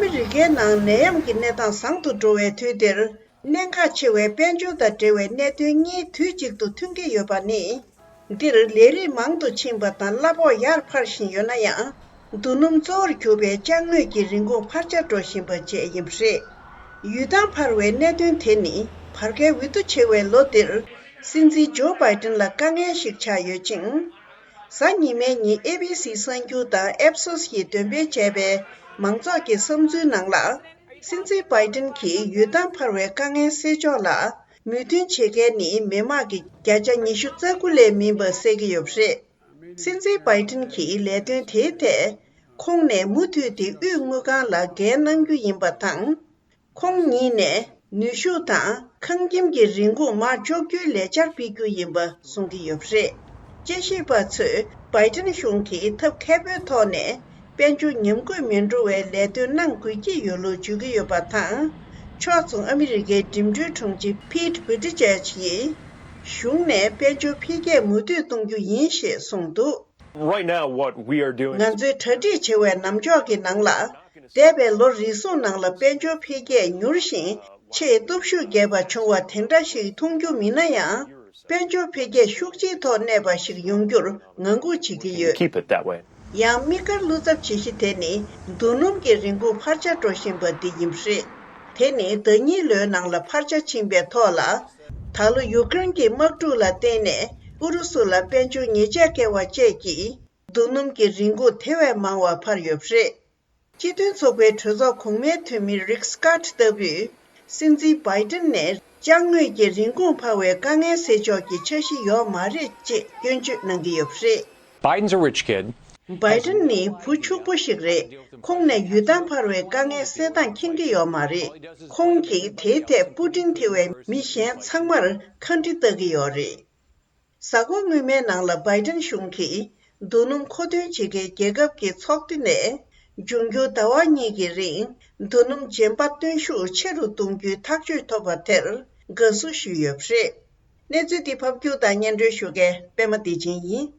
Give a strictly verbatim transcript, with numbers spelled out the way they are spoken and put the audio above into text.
ཨ་མི་རི་ཀའི་ནང་ནད་ཡམས་ཀྱི་གནས་སྟངས་བཟང་དུ་འགྲོ་བའི་དུས་འདིར། གནད་འགག་ཆེ་བའི་དཔལ་འབྱོར་དང་འབྲེལ་བའི་གནད་དོན་གཉིས་དུས་གཅིག་ཏུ་མཐུན་གྱི་ཡོད་པ་ནི། འདིར་ལས་རིགས་མང་དུ་ཕྱིན་པ་དང་གླ་ཕོགས་ཡར་འཕར་བཞིན་ཡོད་ན་ཡང་། བསྡུ་སྣུམ་གཙོ་བོར་གྱུར་པའི་ཅ་དངོས་ཀྱི་རིན་གོང་འཕར་ཆ་འགྲོ་བཞིན་པ་བཅས་ཡིན་པ་རེད། ཡུལ་ཐང་འཕར་བའི་གནད་དོན་དེ་ནི་བར་བརྒལ་འོས་བསྡུ་ཆེ་བའི་ལོ་འདིར། སྲིད་འཛིན་ཇོ་བྷའི་ཏིན་ལ་དཀའ་ངལ་ཞིག་ཆགས་ཡོད་ཅིང་། གཟའ་ཉི་མའི་ཉིན་ཨེ་བྷི་སི་གསར་འགྱུར་དང་ཨེབ་སོ་སི་ཡིས་འདོན་སྤེལ་བྱས་པའི་མང་ཚོགས་ཀྱི་བསམ་ཚུལ་ནང་ལ། སྲིད་འཛིན་བྷའི་ཏིན་གྱིས་ཡུལ་ཐང་འཕར་བའི་དཀའ་ངལ་སེལ་ཕྱོགས་ལ་མོས་མཐུན་བྱེད་མཁན་ནི་མི་དམངས་ཀྱི་བརྒྱ་ཆ་ཉི་ཤུ་རྩ་དགུ་ལས་མིན་པ་གསལ་གྱི་ཡོད་པ་རེད། སྲིད་འཛིན་བྷའི་ཏིན་གྱིས་ལས་དོན་དེའི་ཐད། ཁོང་ནས་མུ་མཐུད་དེ་དབུས་དངུལ་ཁང་ལ་འགན་གནང་རྒྱུ་ཡིན་པ་དང་། ཁོང་ཉིད་ནས་ནུས་ཤུགས་དང་ཁང་ཁྱིམ་གྱི་རིན་གོང་མར་གཅོག་རྒྱུའི་ལས་འཆར་སྤེལ་རྒྱུ་ཡིན་པ་གསུང་གི་ཡོད་པ་རེད། དཔྱད་ཞིབ་པ་ཚོས་བྷའི་ཏིན་གཞུང་གིས་ཐབས་མཁས་པོའི་ཐོག་ནས་དཔལ་འབྱོར་ཉམས་རྒུད་མི་འགྲོ་བའི་ལས་དོན་གནང་དགོས་ཀྱི་ཡོད་ལུགས་བརྗོད་ཀྱི་ཡོད་པ་དང་། ཕྱོགས་མཚུངས་ཨ་མི་རི་ཀའི་འགྲིམ་འགྲུལ་དྲུང་ཆེ་Pete Buttigieg ཡིས། གཞུང་ནས་དཔལ་འབྱོར་འཕེལ་རྒྱས་མུ་མཐུད་གཏོང་རྒྱུ་ཡིན་ཞེས་གསུངས་འདུག། Right now, what we are doing ང་ཚོས་གྲ་སྒྲིག་བྱེད་པའི་ནམ་ཕྱོགས་ཀྱི་ནང་ལ། འདས་པའི་ལོ་རེ་ཟུང་ནང་ལ་དཔལ་འབྱོར་འཕེལ་རྒྱས་མྱུར་ཞིང་ཆེས་སྟོབས་ཤུགས་རྒྱས་པ་བྱུང་བ་དེ་འདྲ་ཞིག་མཐོང་རྒྱུ་མིན་ན་ཡང་། དཔལ་འབྱོར་འཕེལ་རྒྱས་ཤུགས་ཆེའི་ཐོག་གནས་པ་ཞིག་ཡོང་རྒྱུར་ངང་སྒུག་བྱེད་ཀྱི་ཡོད། Keep it that way. ཡང་དམིགས་བཀར་བློ་འཚབ་བྱེད་གཞི་དེ་ནི་བསྡུ་སྣུམ་གྱི་རིན་གོང་འཕར་ཆ་འགྲོ་བཞིན་པ་འདི་ཡིན་པ་རེད། དེ་ནི་ཟླ་གཉིས་ལོའི་ནང་ལ་འཕར་ཆ་ཕྱིན་པའི་ཐོག་ལ། ད་ལོ་ཡུ་ཀེ་རེན་གྱི་དམག་འཁྲུག་ལ་བརྟེན་ནས་ཨུ་རུ་སུ་ལ་དཔལ་འབྱོར་ཉེས་ཆད་བཀལ་བ་བཅས་ཀྱིས་བསྡུ་སྣུམ་གྱི་རིན་གོང་དེ་བས་མང་བ་འཕར་ཡོད་པ་རེད། སྤྱི་མཐུན་ཚོགས་པའི་གྲོས་ཚོགས་གོང་མའི་འཐུས་མི་Rick Scott ལྟ་བུས། སྲིད་འཛིན་བྷའི་ཏིན་ནས་ཅ་དངོས་ཀྱི་རིན་གོང་འཕར་བའི་དཀའ་ངལ་སེལ་ཕྱོགས་ཀྱི་འཆར་གཞི་ཡོད་མ་རེད་ཅེས་སྐྱོན་བརྗོད་གནང་གི་ཡོད་པ་རེད། Biden's a rich kid. བྷའི་ཏིན་ནི་བུ་ཕྱུག་པོ་ཞིག་རེད། ཁོང་ནས་ཡུལ་ཐང་འཕར་བའི་དཀའ་ངལ་སེལ་སྟངས་མཁྱེན་གྱི་ཡོད་མ་རེད། ཁོང་གིས་དེའི་ཐད་པུ་ཏིན་ཐེ་བའི་མི་གཞན་ཚང་མར་ཁ་འདྲི་ལྟ་གི་ཡོད་རེད། གཟའ་འཁོར་སྔོན་མའི་ནང་ལ་བྷའི་ཏིན་གཞུང་གིས་བསྡུ་སྣུམ་མཁོ་འདོན་བྱེད་མཁན་རྒྱལ་ཁབ་ཀྱི་ཚོགས་སྡེ་ནས། འབྱུང་འགྱུར་ཟླ་བ་གཉིས་ཀྱི་རིང་། བསྡུ་སྣུམ་སྦྱིན་པ་བཏོན་ཤུགས་ཆེ་རུ་གཏོང་རྒྱུའི་ཐག་གཅོད་ཐོབ་པ་དེར་དགའ་བསུ་ཞུས་ཡོད་པ་རེད། གནས་ཚུལ་འདི་ཕབ་སྒྱུར་དང་སྙན་སྒྲོན་ཞུ་མཁན་པད་མ་བདེ་ཆེན་ཡིན།